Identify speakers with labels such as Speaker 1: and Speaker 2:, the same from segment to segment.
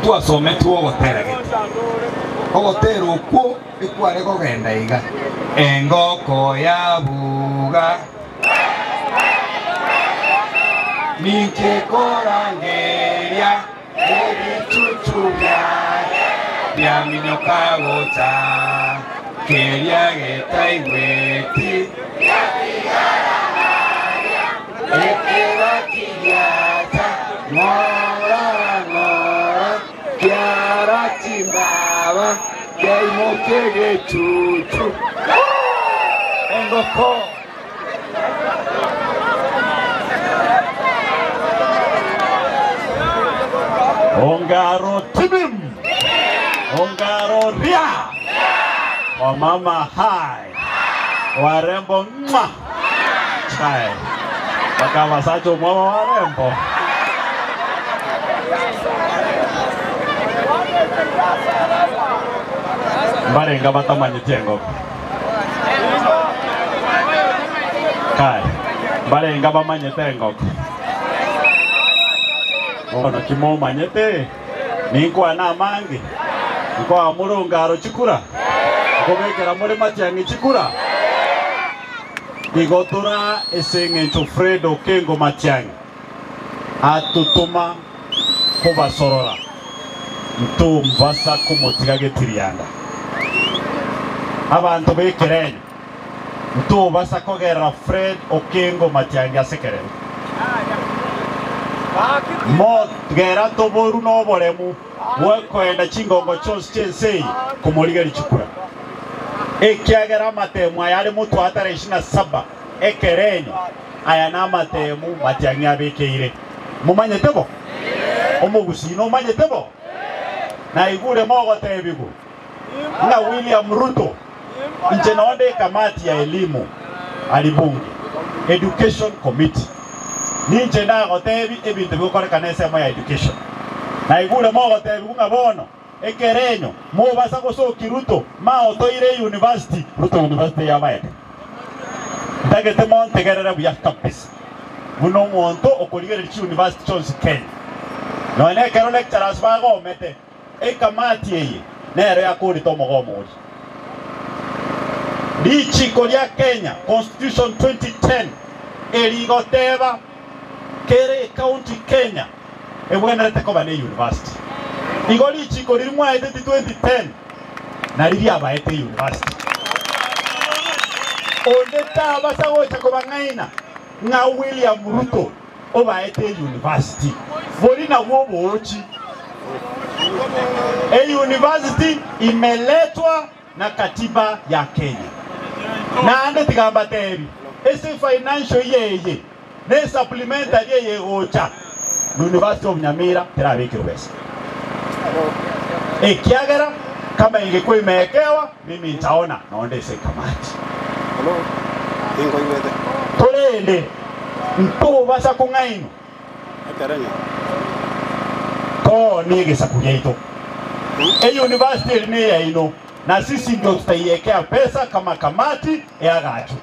Speaker 1: Ntwasometigwe ogotera gete. Ogotera okwo ekware kogenda iga, Engoko yabuga, ninche korangeria ebichuchu biaye biaminyoka gocha, keria getaigweti Ekebaki giacha ng'ora ng'ora, kiara chimbaba, kiaimokia egechuchu. Engoko.
Speaker 2: Ongaro tibim! Ongaro ria! Wamama hai! Warembo ng'wa! Chai! Mpaka abasacha omwabo warembo. Mbarenga batamanyeti engoko. Kai, mbarenga bamanyete engoko. Bono ki momanyete? Ninkwane amange, nkoa more ongaro chikura, nkobekera more matiang'i chikura. Igo tora ase engencho Fred Okengo Matiang'i atotoma kobasorora, ntombasa komotiga getirianda. Abanto b'ekerenyo, ntobasa kogerera Fred Okengo Matiang'i ase ekerero. Mogera toboru noboremu bw'okoenda chingongo chionsi chi'ense eye komorigeria chikura. Ekiagera amatemu aya are motwe a tarehe ishirini na saba ekerenyo, aya namatemu Matiang'i abekeire. Momanyete bo? Omogusii nomanyete bo? Naigure mogotebigwa ng'a William Ruto inche nonde ekamati ya elimu ari bunge, Education Committee. Ninche ndagotebi ebinto bigokorekana ensemo ya education. Naigure mogotebigwa ng'a bono Ekerenyo, mobasa gosokia Ruto, ma otoire eyunivasiti, Ruto University y'amaete. Ntagete montegerere buya kabisa, buna omonto okorigereria chiyunivasiti chionsi Kenya. Nonya ekero lecturers bagomete, ekamati eye nero yakorete omogomo oria. Richiko ria Kenya, Constitution 2010, erigoteba kera ecounty Kenya Ebwenerete koba ne university. Igo richiko riria mwaeteti 2010 nari riabaete university. Onde tabasa gocha kobang'aina ng'a William Ruto obaete university. Bori nabwo oboochi. E university imeletwa na katiba ya Kenya. Naende tiga mbatebi, ase financial year eye ne supplementary eye egocha, University of Nyamira terabekirwe besa. Ekiagera kama ingekuwa imeekewa mimi ntaona nonde ase ekamati. Korende ntobasa kong'ainwa Toonie egesaku giaito. Eyunivasiti eri neyaino, na sisi ndio tutaiekea pesa kama kamati eagachwe.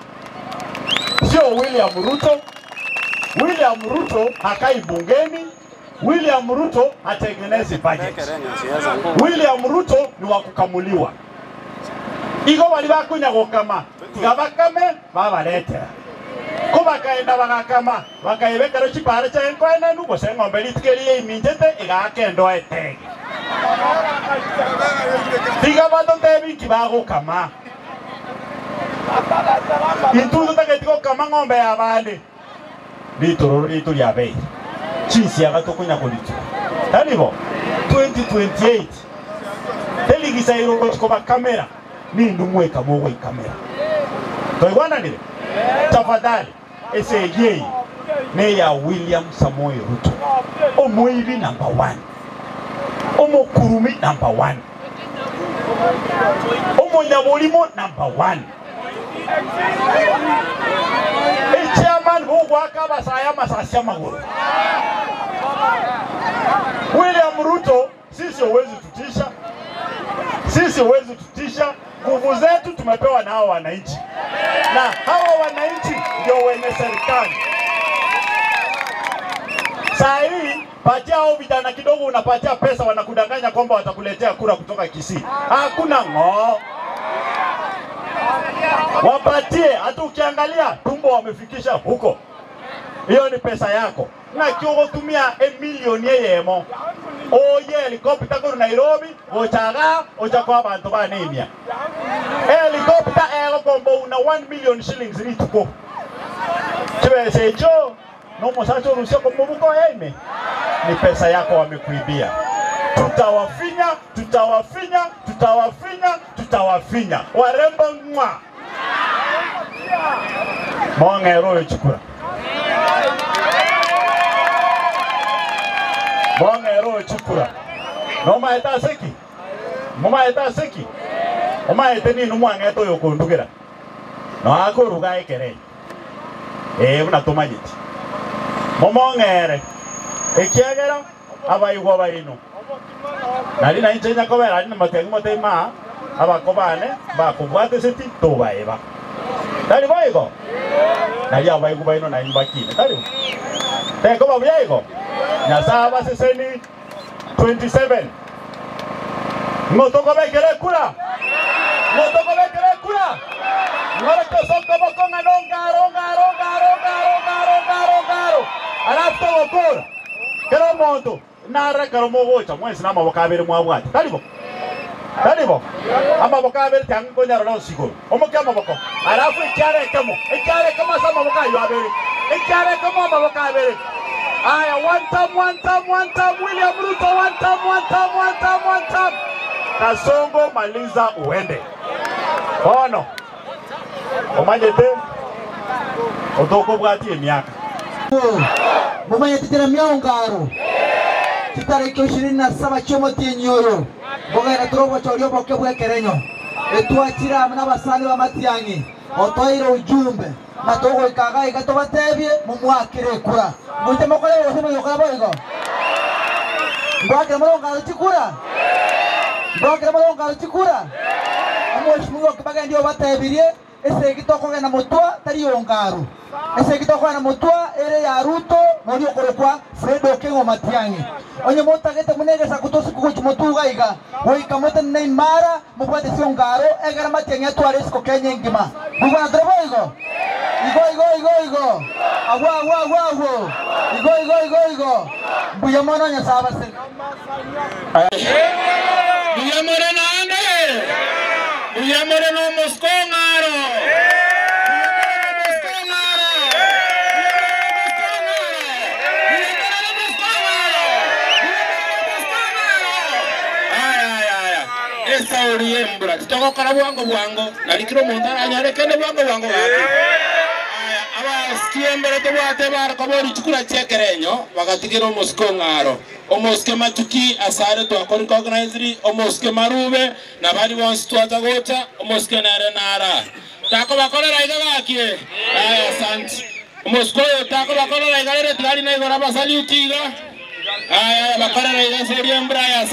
Speaker 2: Sio William Ruto. William Ruto hakai bungeni. William Ruto hatengenezi budget. William Ruto ni wa kukamuliwa. Igo baria bakonya gokama tiga bakame babaretera. Ko bakaenda bagakama, bakaeba ekero chipaara chiaye nkoenanu, gose eng'ombe rituko erio yaiminchete egaaka endoa etege. Tiga batotebi inki bagokama. Intwe totageti gokama ng'ombe y'abande, ritororo riaito riabeire chinsiaga tokonya koritura. Tari bo? 2028 teri gisairo ogochi kobakamera. Nindwe mweka mogoikamera. Twaigwananire? Tafadhali, esegi eye neya William Samoei Ruto, omoibi number one, omokurumi number one, omonyaborimo number one, echairman bogoaka abasae amasasi amagoro. William Ruto Sisi huwezi tutisha, sisi huwezi tutisha. Nguvu zetu tumepewa na hawa wananchi, na hawa wananchi ndio wenye serikali. Saa hii Patia hao vijana kidogo, unapatia pesa, wanakudanganya kwamba watakuletea kura kutoka Kisii. Hakuna ng'oo. Wapatie, hata ukiangalia tumbo wamefikisha huko, hiyo ni pesa yako na kiogotumia emilioni eyemo oye helicopter koru Nairobi gochaga ocha kwa bantu banemia helicopter egokomba una 1 million shillings rituko chibesa echo nomosacha orusia komobuko eme ni pesa yako wamekuibia. Tutawafinya, tutawafinya, tutawafinya, tutawafinya warembo ng'wa mong'ero oyo chikura mong'ero oyo chikura nomaete aseki momaete aseki omaete ninu mwang'ete oyo okondugera noakoruga ekere ee buna tomanyeti momong'ere ekiagera abaigwa baino nari nainche nyakobera ari namategi moteima abakobane bakobwate seti tobaeba tari boigo nari abaigwa baino nainyu bakine tari teko babuya igo Nyasaye abaseseni 27 ng'otokobekere kura ng'otokobekere kura ng'orekesoko bokong'ana ongaro ngaro ngaro ngaro ngaro ngaro ngaro alafu togokora kero omonto narekero mogocha mwensi na amaboko abere mwabwate taribo taribo amaboko abere tiang'ikonyarora osigoro omoke amaboko alafu ekiarekemo ekiarekemo ase amaboko ayo abere ekiarekemo amaboko abere. Aya, one time, one time, one time, William Ruto, one time, one time, one time, one time. Kasongo, maliza uende. Ono omanyete otokobwatie emiaka
Speaker 3: mumanyete tena myaungaro chitariki 27 chiomotienyi oyo bogenda turogocha oboke bwekerenyo etwachira n'abasani b'amatiang'i otoire ujumbe na togoikaga iga tobatebie mumwakire ekura mwite mokore gose moyokora boigo ngwakire morongaro chikura ngwakire morongaro chikura omweshimiwa kibagendi obatebirie esegi tokogenda motwa tari ongaro esegi tokogenda motwa ere ya Ruto nori okorokwa Fred Okengo Matiang'i onye motagete munegesa kutosi motuga iga goika motenene imara mobwate siongaro egera Matiang'i atware esiko Kenya engima bugwana tore boigo igo igo igo igo agwo agwo agwo agwo igo igo igo igo mbuya mono Nyasaye abaseke
Speaker 4: Mbuya more naende mbuya more no mosco ng'aro esauri embura titogokora bwango bwango narikire omonto aranyorekende bwango bwango gaki aya abasikie mbere tobwate barakobori chikura chiekerenyo bagatigera omosiko ng'aro omosike matuki asare twakoricognized omosike marube na bari bonsi twacha gocha omosike nere nara takobakorera iga gakie aya asante omosike oyo takobakorera iga rere tigari na igoro abasaliuti iga aya bakorera iga eseri embura aya.